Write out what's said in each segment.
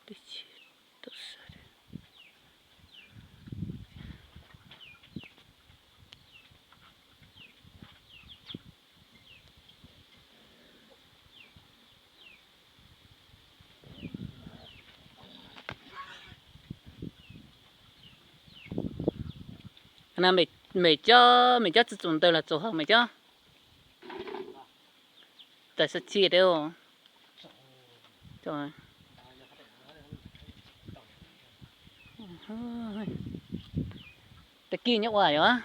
Mem cob, mem cob txug txum ntawd los txug hauv mem cob. Tas xav txia de. Tag kis nyob ua yog.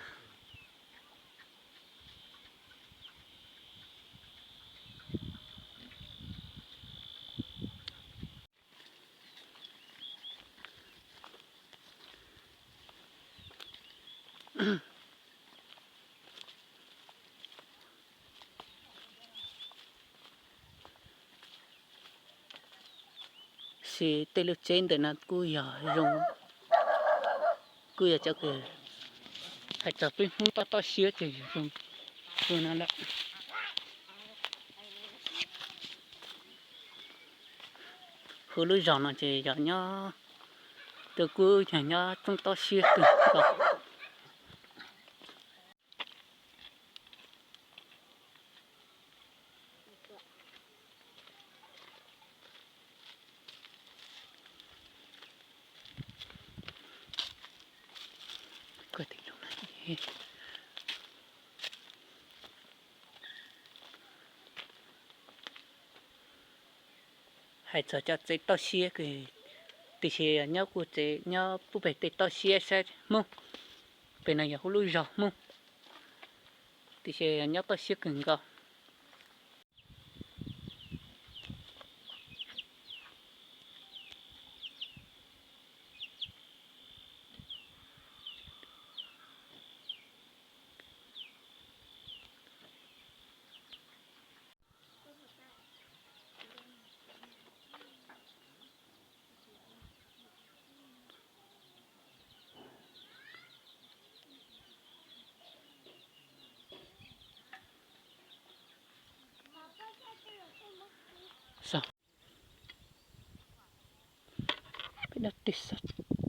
Sis tej lub tsheb ntawm no kuj yog zoo, kuj yog cov kws hais txog peb Hmoob toj toj siab ces zoo kawg no lawm. Hu lub zog no ces yog nyob, tus kuj yog nyob toj toj siab kawg nkaus. Hais txog cov tsev toj siab, tiam sis nyob kuj tsev nyob pub pem tej toj siab sab Hmoob, pem no yog hu lub zog Hmoob, tiam sis nyob toj siab kawg nkaus. Peb dab tig xwb.